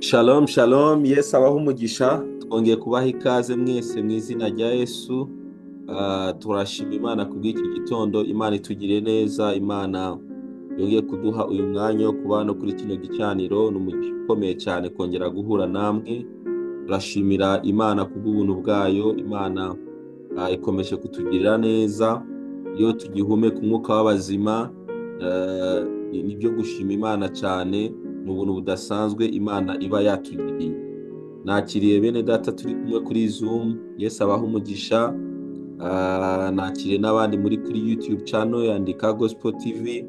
Shalom shalom, Yesu abahe umugisha. Twongeye kubaha ikaze mwese mu izina rya Yesu. Turashima Imana kubw'iki gitondo. Imana itugiriye neza, Imana yongeye kuduha uyu mwanya wo kuba no kuri kino gicaniro. Ni umugisha ukomeye cyane kongera guhura namwe. Turashimira Imana kubw'ubuntu bwayo. Imana ikomeje kutugirira neza. Iyo tugihumeka umwuka w'abazima, ni ibyo gushima Imana cyane. Ni ubuntu budasanzwe Imana iba yatugiriye. Nakiriye bene data turi kumwe kuri Zoom, Yesu abahe umugisha. Nakiriye n'abandi muri kuri YouTube channel yandika Gospel TV,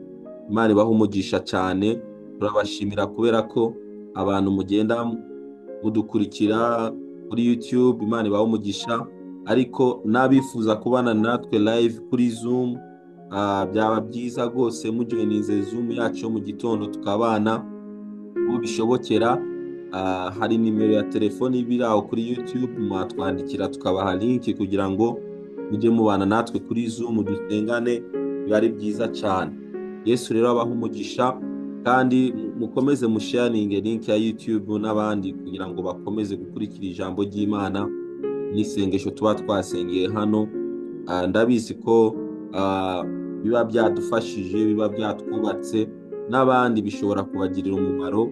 Imana ibahe umugisha cyane. Turabashimira kubera ko abantu mugenda mudukurikira kuri YouTube, Imana ibahe umugisha. Ariko n'abifuza kubana natwe live kuri Zoom, byaba byiza rwose mujoininze Zoom yacu mu gitondo tukabana uwo bishobokera. Hari nimero ya telefoni iba aho kuri YouTube, mwatwandikira tukabaha link kugira ngo mujye mubana natwe kuri Zoom dusengane, biba ari byiza cyane. Yesu rero abahe umugisha, kandi mukomeze musharinge link ya YouTube n'abandi kugira ngo bakomeze gukurikira ijambo ry'Imana n'isengesho tuba twasengeye hano. Ndabizi ko biba byadufashije, biba byatwubatse, n'abandi bishobora kubagirira umumaro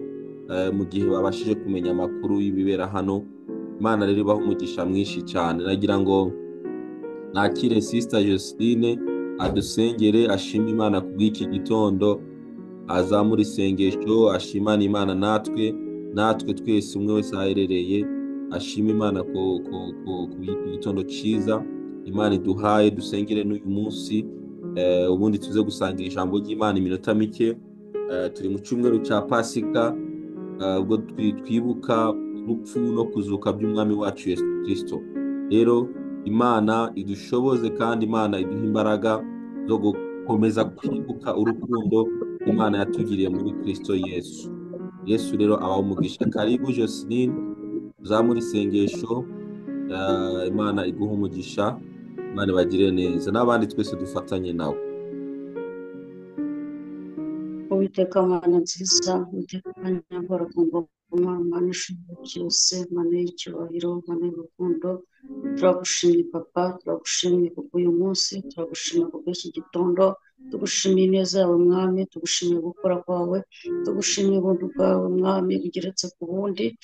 mu gihe babashije kumenya amakuru y'ibibera hano. Imana rero ibahe umugisha mwinshi cyane. Nagira ngo nakire Sister Joseline adusengere, ashime Imana kubw'iki gitondo, azamure isengesho, ashimane Imana natwe twese umwe wese aherereye, ashime Imana ku bw'iki gitondo cyiza Imana iduhaye. Dusengere n'uyu munsi, ubundi tuze gusangira ijambo ry'Imana iminota mike. Turi mu cyumweru cya Pasika, ubwo twibuka urupfu no kuzuka by'Umwami wacu Yesu Kristo. Rero Imana idushoboze kandi Imana iduhe imbaraga zo gukomeza kwibuka urukundo Imana yatugiriye muri Kristo Yesu. Yesu rero abahe umugisha. Karibu Joseline, uzamure isengesho, Imana iguhe umugisha, Imana ibagirire neza, n'abandi twese dufatanye nawe. Uwiteka Mana nziza, Uwiteka Nyabora ku ngoma, Mana ishinzwe byose, Mana y'icyubahiro, Mana y'urukundo, turagushimye Papa, turagushimye kubwo uyu munsi, turagushimye kubwo iki gitondo, tugushimiye ineza yawe Mwami, tugushimiye gukora kwawe, tugushimiye ubuntu bwawe Mwami bugeretse ku bundi.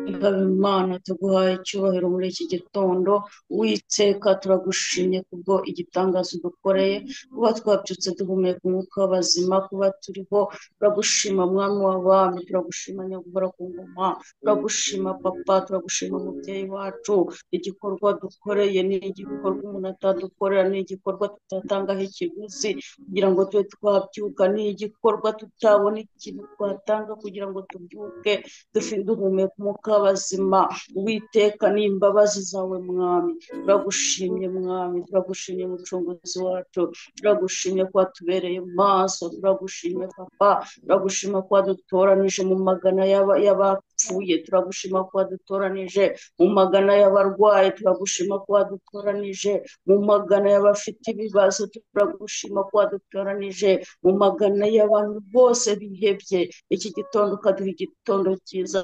Imana tuguhaye icyubahiro muri iki gitondo. Uwiteka turagushimye kubwo igitangaza udukoreye, kuba twabyutse duhumeka umwuka w'abazima, kuba turiho. Turagushima Mwami w'abami, turagushima Nyagukora ku ngoma, turagushima Papa, turagushima mubyeyi wacu. Igikorwa dukoreye ni igikorwa umuntu atadukorera, ni igikorwa tutatangaho ikiguzi kugira ngo tube twabyuka, ni igikorwa tutabona ikintu twatanga kugira ngo tubyuke duhumeka umwuka w'abazima. Uwiteka ni imbabazi zawe Mwami, turagushimye Mwami, turagushimye Mucunguzi wacu, turagushimye ko watubereye maso, turagushimye Papa, turagushima ko wadutoranije mu magana y'abapfuye, turagushima ko wadutoranije mu magana y'abarwayi, turagushima ko wadutoranije mu magana y'abafite ibibazo, turagushima ko wadutoranije mu magana y'abantu bose bihebye. Iki gitondo ukaduha igitondo cyiza,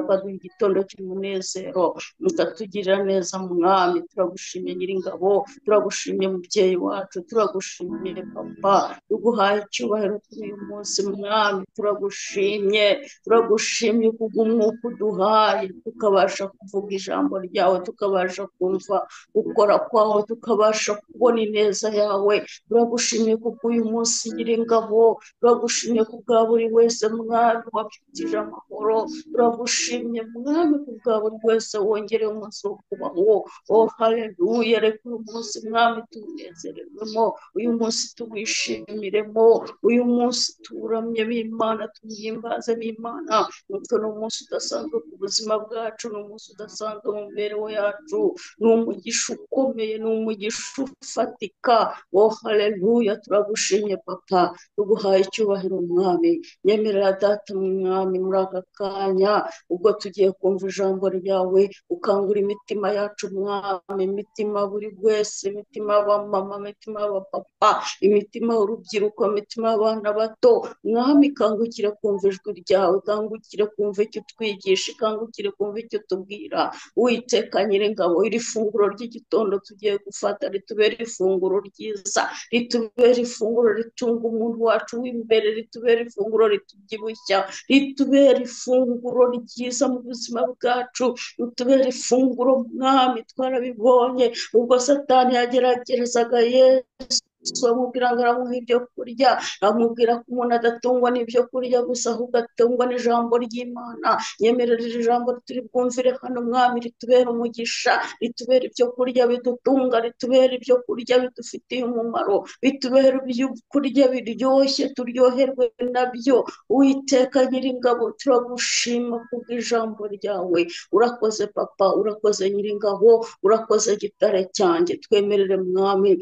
ukaduha igitondo cy'umunezero, ukatugirira neza Mwami. Turagushimye Nyiringabo, turagushimye mubyeyi wacu, turagushimye Papa, tuguhaye icyubahiro kuri uyu munsi Mwami. Turagushimye, turagushimye kubw'umwuka uduhaye, tukabasha kuvuga ijambo ryawe, tukabasha kumva gukora kwawe, tukabasha kubona ineza yawe. Turagushimye kubw'uyu munsi Nyiringabo, turagushimye kubwa buri wese Mwami wabyukije amahoro, turagushimye Mwami kubwa buri wese wongereye umunsi wo kubaho. Oh haleluya, reka uyu munsi Mwami tuwunezererwemo, uyu munsi tuwishimiremo, uyu munsi tuwuramye b'Imana, tuwuhimbaze b'Imana. Utwo ni umunsi udasanzwe ku buzima bwacu, ni umunsi udasanzwe mu mibereho yacu, ni umugisha ukomeye, ni umugisha ufatika. Oh haleluya, turagushimye Papa, tuguhaye icyubahiro Mwami. Nyemerera Data Mwami muri aka kanya ubwo tugiye Tugiye kumva ijambo ryawe, ukangura imitima yacu Mwami, imitima buri wese, imitima y'abamama, imitima y'abapapa, imitima y'urubyiruko, imitima y'abana bato. Mwami, kangukire kumva ijwi ryawe, kangukire kumva icyo utwigisha, kangukire kumva icyo utubwira. Uwiteka Nyiringabo, iri funguro ry'igitondo tugiye gufata ritubere ifunguro ryiza, ritubere ifunguro ritunga umuntu wacu w'imbere, ritubere ifunguro ritubyibushya, ritubere ifunguro ryiza mu buzima bwacu, ritubere ifunguro Mwami. Twarabibonye ubwo Satani yageragerezaga Yesu, amubwira ngo aramuha ibyo kurya, amubwira ko umuntu adatungwa n'ibyo kurya gusa, ahubwo atungwa n'ijambo ry'Imana. Nyemerera iri jambo turi bwumvire hano Mwami, ritubere umugisha, ritubere ibyo kurya bidutunga, ritubere ibyo kurya bidufitiye umumaro, bitubere ibyo kurya biryoshye, turyoherwe nabyo. Uwiteka Nyiringabo, turagushima kubw'ijambo ryawe. Urakoze Papa, urakoze Nyiringabo, urakoze Gitare cyanjye. Twemerere Mwami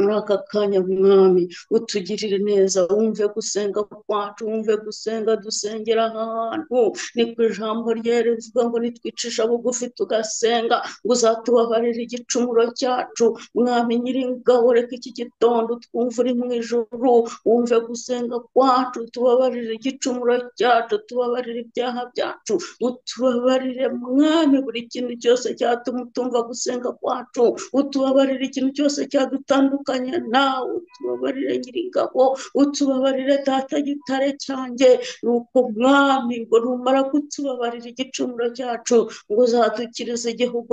muri aka kanya Mwami, utugirire neza, wumve gusenga kwacu, wumve gusenga dusengera ahantu. Ni ku ijambo rye rivuga ngo nitwicisha bugufi tugasenga, ngo uzatubabarire igicumuro cyacu. Mwami Nyiringabo, reka iki gitondo twumve uri mu ijuru, wumve gusenga kwacu, tubabarire igicumuro cyacu, tubabarire ibyaha byacu, utubabarire Mwami buri kintu cyose cyatuma utumva gusenga kwacu, utubabarire ikintu cyose cyadutandukanya nawe, utubabarire Nyiringabo, utubabarire Data Gitare cyanjye. Nuko Mwami, ngo numara kutubabarira igicumuro cyacu, ngo uzadukirize igihugu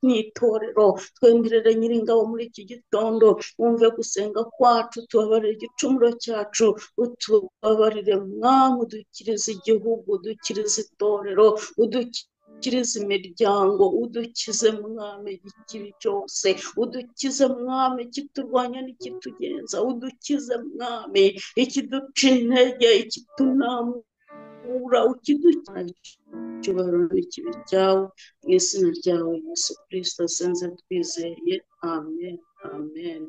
n'itorero. Twemerere Nyiringabo muri iki gitondo, wumve gusenga kwacu, tubabarire igicumuro cyacu, utubabarire Mwami, udukirize igihugu, udukirize itorero, udukirize imiryango, udukize Mwami ikibi cyose, udukize Mwami ikiturwanya n'ikitugenza, udukize Mwami ikiduca intege, ikitunamura, ukidukiza. Icyubahiro n'ikibi cyawe, mu izina ryawe Yesu Kristo senze twizeye, amen, amen.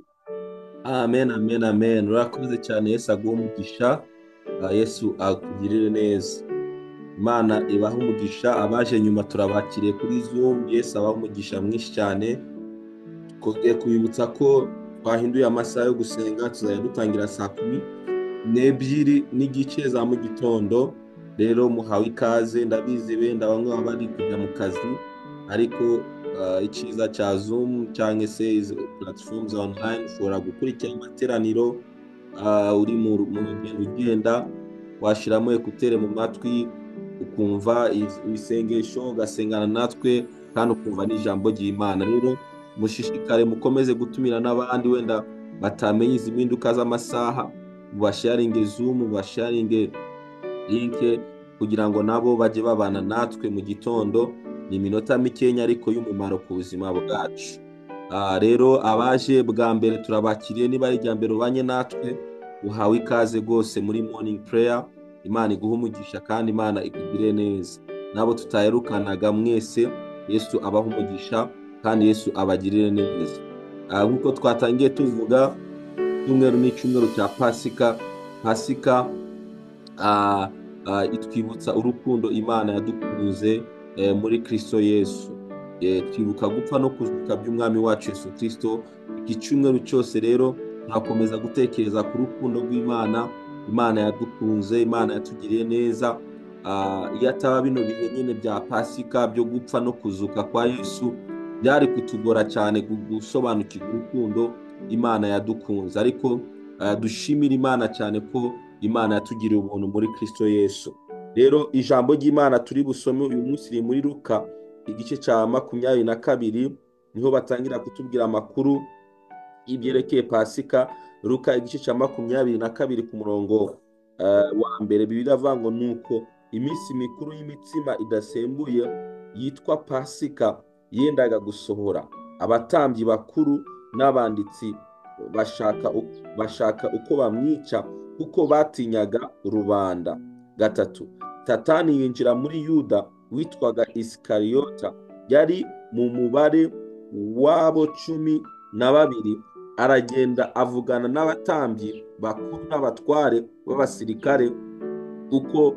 Amen, amen, amen. Urakoze cyane, Yesu aguhe umugisha, Yesu akugirire neza. Imana ibahe umugisha. Abaje nyuma turabakiriye kuri Zoom, Yesu abahe umugisha mwinshi cyane. Twongeye kubibutsa ko twahinduye amasaha yo gusenga, tuzajya dutangira saa 12:30 za mu gitondo. Rero muhawe ikaze, ndabizi benda bamwe baba bari kujya mu kazi, ariko icyiza cya Zoom cyangwa se izi platforms online, ushobora gukurikira amateraniro uri mu rugendo ugenda, washyiramo écouteurs mu matwi ukumva isengesho, ugasengana natwe kandi ukumva n'ijambo ry'Imana. Rero mushishikare, mukomeze gutumira n'abandi wenda batamenye izi mpinduka z'amasaha, mubasharinge Zoom, mubasharinge link kugira ngo nabo bajye babana natwe mu gitondo. Ni iminota mikenya ariko y'umumaro ku buzima bwacu. Rero abaje bwa mbere turabakiriye, niba ari irya mbere ubanye natwe, uhawe ikaze rwose muri morning prayer. Imana iguhe umugisha kandi Imana ikugire neza. Nabo tutaherukanaga mwese, Yesu abahe umugisha kandi Yesu abagirire neza. Nk'uko twatangiye tuvuga, icyumweru ni icyumweru cya Pasika. Pasika itwibutsa urukundo Imana yadukunze muri Kristo Yesu. Twibuka gupfa no kuzuka by'Umwami wacu Yesu Kristo. Iki cyumweru cyose rero turakomeza gutekereza ku rukundo rw'Imana. Imana yadukunze, Imana yatugiriye neza. Iyo ataba bino bihe nyine bya Pasika byo gupfa no kuzuka kwa Yesu, byari kutugora cyane gusobanukirwa urukundo Imana yadukunze. Ariko dushimira Imana cyane ko Imana yatugiriye ubuntu muri Kristo Yesu. Rero ijambo ry'Imana turi busome uyu munsi riri muri Luka igice cya 22, niho batangira kutubwira amakuru y'ibyerekeye Pasika. Luka igice cya 22 ku murongo wa mbere, Bibiliya iravuga ngo: "Nuko iminsi mikuru y'imitsima idasembuye yitwa Pasika yendaga gusohora, abatambyi bakuru n'abanditsi bashaka uko bamwica, kuko batinyaga rubanda." 3, Satani yinjira muri Yuda witwaga Isikariyota, yari mu mubare w'abo 12, aragenda avugana n'abatambyi bakuru n'abatware b'abasirikare uko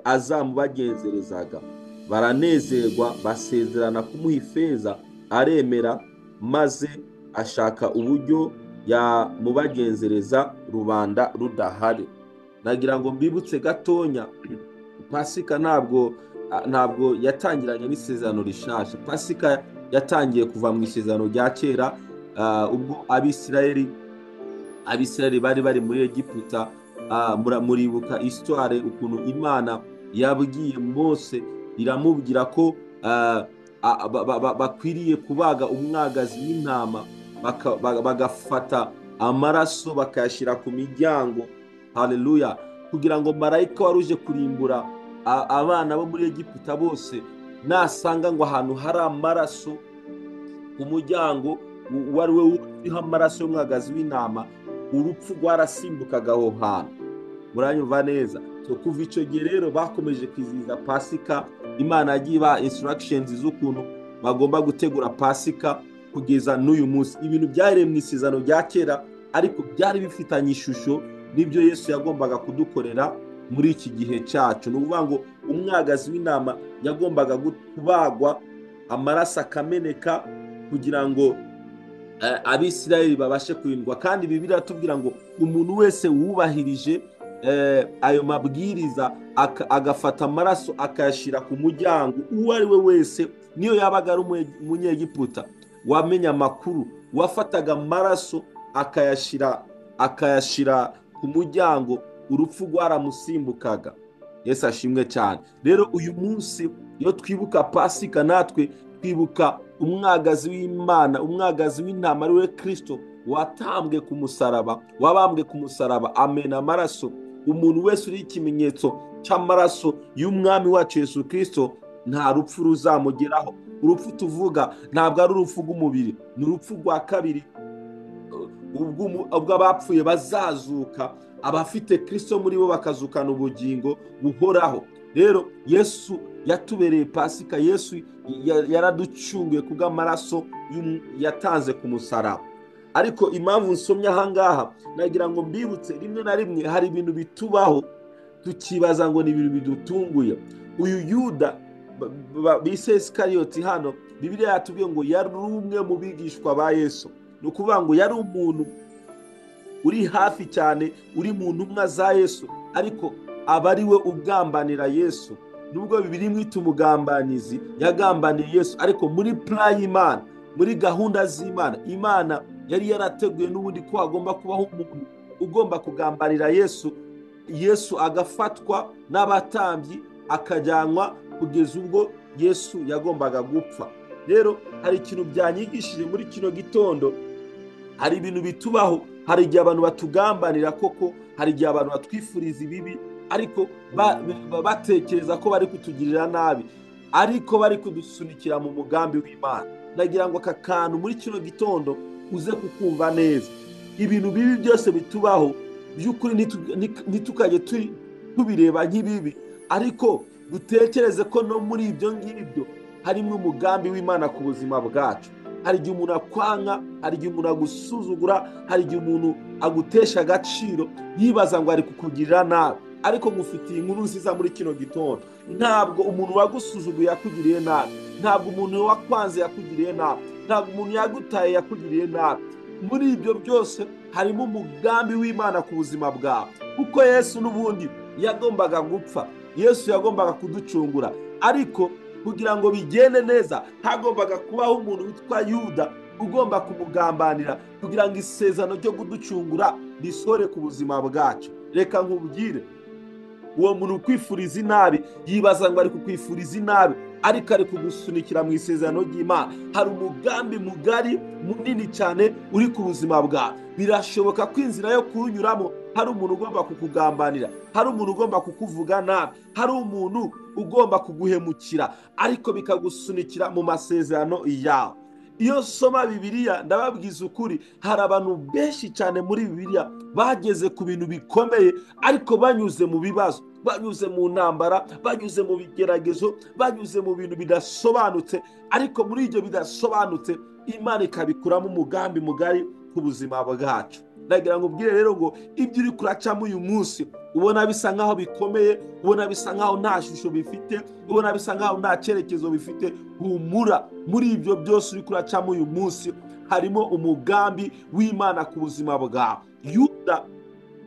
azamubagenzerezaga. Baranezerwa, basezerana kumuha ifeza, aremera, maze ashaka uburyo yamubagenzereza rubanda rudahari. Nagira ngo mbibutse gatonya, Pasika ntabwo yatangiranye n'isezerano rishasha. Pasika yatangiye kuva mu isezerano rya kera, ubwo Abisirayeli bari muri Egiputa. Muribuka histoire ukuntu Imana yabwiye Mose, iramubwira ko bakwiriye kubaga umwagazi w'intama, bagafata amaraso bakayashyira ku miryango. Haleluya! Kugira ngo marayika wari uje kurimbura abana bo muri Egiputa bose, nasanga ngo ahantu hari amaraso ku muryango uwo ari we uriho amaraso y'umwagazi w'intama, urupfu rwarasimbukaga aho hantu. Muranyumva neza? So kuva icyo gihe rero bakomeje kwizihiza Pasika. Imana yagiye ibaha instructions z'ukuntu bagomba gutegura Pasika kugeza n'uyu munsi. Ibintu byahereye mu isezerano rya kera, ariko byari bifitanye ishusho n'ibyo Yesu yagombaga kudukorera muri iki gihe cyacu. Ni ukuvuga ngo umwagazi w'intama yagombaga kubagwa, amaraso akameneka kugira ngo Abisirayeli babashe kurindwa. Kandi Bibiliya iratubwira ngo umuntu wese wubahirije ayo mabwiriza, agafata amaraso akayashyira ku muryango, uwo ari we wese, niyo yabaga ari umunyegiputa wamenya amakuru, wafataga amaraso akayashyira ku muryango, urupfu rwaramusimbukaga. Yesu ashimwe cyane. Rero uyu munsi iyo twibuka Pasika, natwe twibuka umwagazi w'Imana, umwagazi w'intama ari we Kristo, watambwe ku musaraba, wabambwe ku musaraba, amena amaraso. Umuntu wese uriho ikimenyetso cy'amaraso y'umwami wacu Yesu Kristo, nta rupfu ruzamugeraho. Urupfu tuvuga ntabwo ari urupfu rw'umubiri, ni urupfu rwa kabiri, ubwo abapfuye bazazuka, abafite Kristo muri bo bakazukana ubugingo buhoraho. Rero Yesu yatubereye Pasika. Yesu yaraducunguye kubw'amaraso yatanze ku musaraba. Ariko impamvu nsomye ahangaha, nagira ngo mbibutse, rimwe na rimwe hari ibintu bitubaho tukibaza ngo ni ibintu bidutunguye. Uyu Yuda bise Isikariyoti, hano Bibiliya yatubwiye ngo yari umwe mu bigishwa ba Yesu. Ni ukuvuga ngo yari umuntu uri hafi cyane, uri mu ntumwa za Yesu, ariko aba ari we ugambanira Yesu. Nubwo Bibiliya imwita umugambanizi, yagambaniye Yesu, ariko muri plan y'Imana, muri gahunda z'Imana, Imana yari yarateguye n'ubundi ko hagomba kubaho umuntu ugomba kugambanira Yesu, Yesu agafatwa n'abatambyi akajyanwa kugeza ubwo Yesu yagombaga gupfa. Rero hari ikintu byanyigishije muri kino gitondo. Hari ibintu bitubaho, hari igihe abantu batugambanira koko, hari igihe abantu batwifuriza ibibi, ariko batekereza ko bari kutugirira nabi, ariko bari kudusunikira mu mugambi w'Imana. Nagira ngo aka kantu muri kino gitondo uze kukumva neza. Ibintu bibi byose bitubaho, by'ukuri ntitukajye tubireba nk'ibibi, ariko dutekereze ko no muri ibyo ngibyo harimo umugambi w'Imana ku buzima bwacu. Hari igihe umuntu akwanga, hari igihe umuntu agusuzugura, hari igihe umuntu agutesha agaciro yibaza ngo ari kukugirira nabi, ariko ngufitiye inkuru nziza muri kino gitondo. Ntabwo umuntu wagusuzuguye yakugiriye nabi, ntabwo umuntu wakwanze yakugiriye nabi, ntabwo umuntu yagutaye yakugiriye nabi. Muri ibyo byose harimo umugambi w'Imana ku buzima bwawe, kuko Yesu n'ubundi yagombaga gupfa, Yesu yagombaga kuducungura, ariko kugira ngo bigende neza hagombaga kubaho umuntu witwa Yuda ugomba kumugambanira kugira ngo isezerano ryo kuducungura risohore ku buzima bwacu. Reka nkubwire, uwo muntu ukwifuriza inabi yibaza ngo ari kukwifuriza inabi, ariko ari kugusunikira mu isezerano ry'Imana. Hari umugambi mugari munini cyane uri ku buzima bwawe. Birashoboka ko inzira yo kuwunyuramo hari umuntu ugomba kukugambanira, hari umuntu ugomba kukuvuga nabi, hari umuntu ugomba kuguhemukira, ariko bikagusunikira mu masezerano yawe. Iyo soma Bibiliya, ndababwiza ukuri, hari abantu benshi cyane muri Bibiliya bageze ku bintu bikomeye, ariko banyuze mu bibazo, banyuze mu ntambara, banyuze mu bigeragezo, banyuze mu bintu bidasobanutse, ariko muri ibyo bidasobanutse Imana ikabikuramo umugambi mugari ku buzima bwacu. Ndagira ngo ubwire rero ngo ibyo uri kuracamo uyu munsi ubona bisa nkaho bikomeye, ubona bisa nkaho nta shusho bifite, ubona bisa nkaho nta cyerekezo bifite, humura. Muri ibyo byose uri kuracamo uyu munsi harimo umugambi w'Imana ku buzima bwawe. Yuda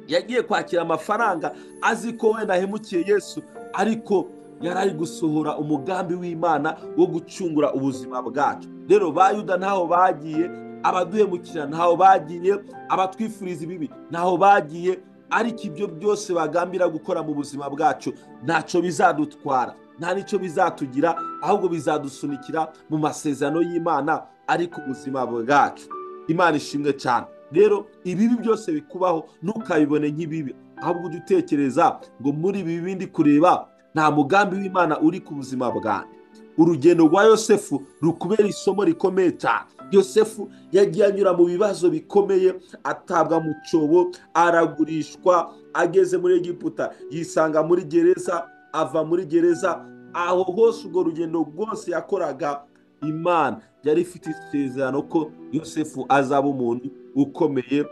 yagiye kwakira amafaranga azi ko wenda ahemukiye Yesu, ariko yari ari gusohora umugambi w'Imana wo gucungura ubuzima bwacu. Rero ba Yuda ntaho bagiye, abaduhemukira ntaho bagiye, abatwifuriza ibibi ntaho bagiye, ariko ibyo byose bagambira gukora mu buzima bwacu ntacyo bizadutwara, nta n'icyo bizatugira, ahubwo bizadusunikira mu masezerano y'Imana ari ku buzima bwacu. Imana ishimwe cyane. Rero ibibi byose bikubaho ntukabibone nk'ibibi, ahubwo ujye utekereza ngo muri ibi bindi kureba nta mugambi w'Imana uri ku buzima bwanjye. Urugendo rwa Yosefu rukubera isomo rikomeye cyane. Yosefu yagiye anyura mu bibazo bikomeye, atabwa mu cyobo, aragurishwa, ageze muri Egiputa yisanga muri gereza, ava muri gereza. Aho hose urwo rugendo rwose yakoraga, Imana yari ifite isezerano ko Yosefu azaba umuntu ukomeye,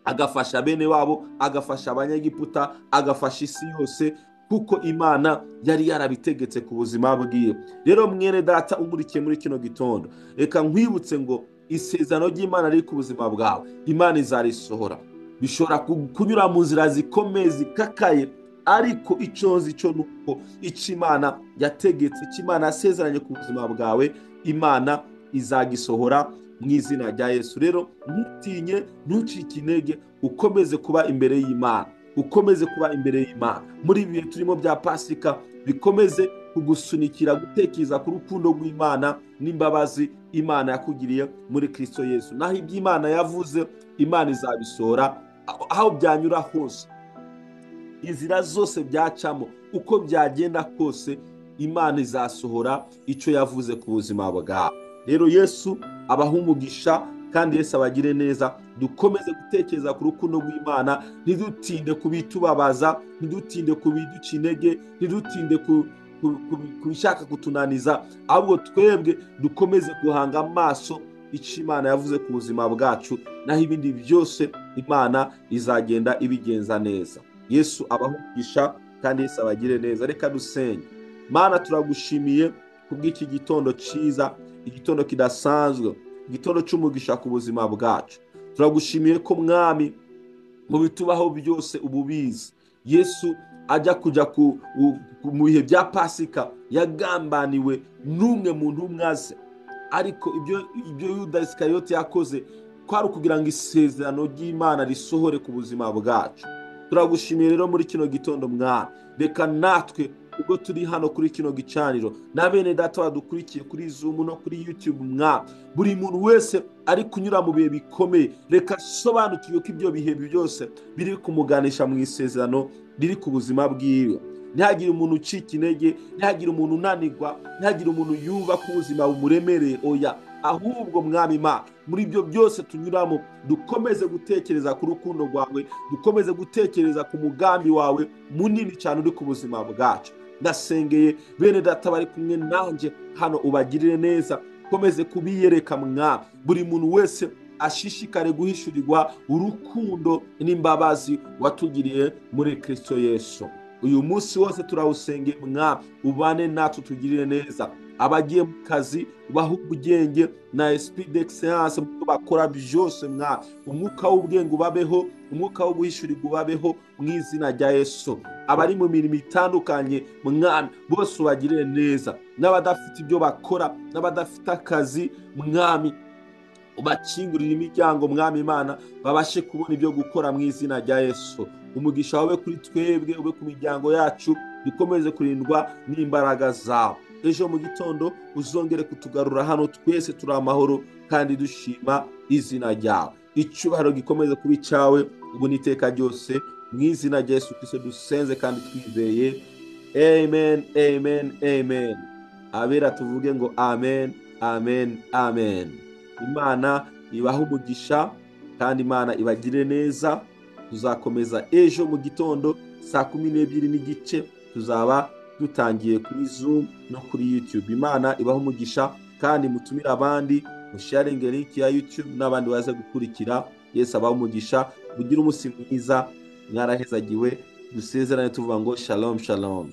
agafasha bene wabo, agafasha abanyegiputa, agafasha isi yose, kuko Imana yari yarabitegetse ku buzima bwiwe. Rero mwene data umurikiye muri kino gitondo, reka nkwibutse ngo isezerano ry'Imana riri ku buzima bwawe, Imana izarisohora. Bishobora kunyura mu nzira zikomeye zikakaye, ariko icyo nzi cyo ni uko icyo Imana yategetse, icyo Imana yasezeranye ku buzima bwawe, Imana izagisohora mu izina rya Yesu. Rero ntutinye, ntucike intege, ukomeze kuba imbere y'Imana, ukomeze kuba imbere y'Imana. Muri ibi bihe turimo bya Pasika, bikomeze kugusunikira gutekereza ku rukundo rw'Imana n'imbabazi Imana yakugiriye muri Kristo Yesu. Naho ibyo Imana yavuze, Imana izabisohora aho byanyura hose, inzira zose byacamo, uko byagenda kose, Imana izasohora icyo yavuze ku buzima bwawe. Rero Yesu abaha umugisha kandi Yesu abagire neza. Dukomeze gutekereza ku rukundo rw'Imana, ntidutinde ku bitubabaza, ntidutinde ku biduca intege, ntidutinde ku bishaka kutunaniza, ahubwo twebwe dukomeze guhanga amaso icyo Imana yavuze ku buzima bwacu, naho ibindi byose Imana izagenda ibigenza neza. Yesu abaha umugisha kandi Yesu abagire neza. Reka dusenge. Mana, turagushimiye kubw'iki gitondo cyiza, igitondo kidasanzwe, igitondo cy'umugisha ku buzima bwacu. Turagushimiye ko Mwami mu bitubaho byose ububizi. Yesu ajya kujya mu bihe bya Pasika yagambaniwe n'umwe mu ntumwa ze, ariko ibyo Yuda Isikariyoti yakoze kwari ukugira ngo isezerano ry'Imana risohore ku buzima bwacu. Turagushimiye rero muri kino gitondo Mwami, reka natwe ubwo turi hano kuri kino gicaniro na bene data badukurikiye kuri Zoom no kuri YouTube, Mwami, buri muntu wese ari kunyura mu bihe bikomeye, reka asobanukirwe ko ibyo bihe byose biri kumuganisha mu isezerano riri ku buzima bwiwe. Ntihagire umuntu ucika intege, ntihagire umuntu unanirwa, ntihagire umuntu yumva ko ubuzima bumuremereye, oya. Ahubwo Mwami Imana, muri ibyo byose tunyuramo, dukomeze gutekereza ku rukundo rwawe, dukomeze gutekereza ku mugambi wawe munini cyane uri ku buzima bwacu. Ndasengeye bene data bari kumwe nanjye hano, ubagirire neza, ukomeze kubiyereka Mwami. Buri muntu wese ashishikare guhishurirwa urukundo n'imbabazi watugiriye muri Kristo Yesu. Uyu munsi wose turawusengeye Mwami, ubane natwe, tugirire neza. Abagiye mu kazi ubahe ubwenge na esprit d'excellence mu byo bakora byose Mwami. Umwuka w'ubwenge ubabeho, umwuka wo guhishurirwa ubabeho mu izina rya Yesu. Abari mu mirimo itandukanye Mwami, bose ubagirire neza. N'abadafite ibyo bakora, n'abadafite akazi Mwami, ubakingurire imiryango Mwami Imana, babashe kubona ibyo gukora mu izina rya Yesu. Umugisha wawe kuri twebwe, ube ku miryango yacu, dukomeze kurindwa n'imbaraga zawe. Ejo mu gitondo uzongere kutugarura hano twese turi amahoro kandi dushima izina ryawe. Icyubahiro gikomeze kuba icyawe ubu n'iteka ryose, mu izina rya Yesu Kristo dusenze kandi twizeye. Amen, amen, amen. Abera tuvuge ngo amen, amen, amen. Imana ibahe umugisha kandi Imana ibagire neza. Tuzakomeza ejo mu gitondo saa 12:30, tuzaba dutangiye kuri Zoom no kuri YouTube. Imana ibahe umugisha kandi mutumire abandi, musharinge link ya YouTube n'abandi baze gukurikira. Yesu abahe umugisha, mugire umunsi mwiza, mwarahezagiwe. Dusezerane tuvuga ngo shalom shalom.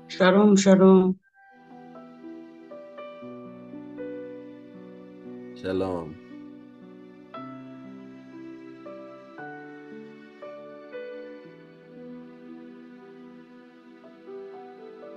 Shalom shalom. Shalom.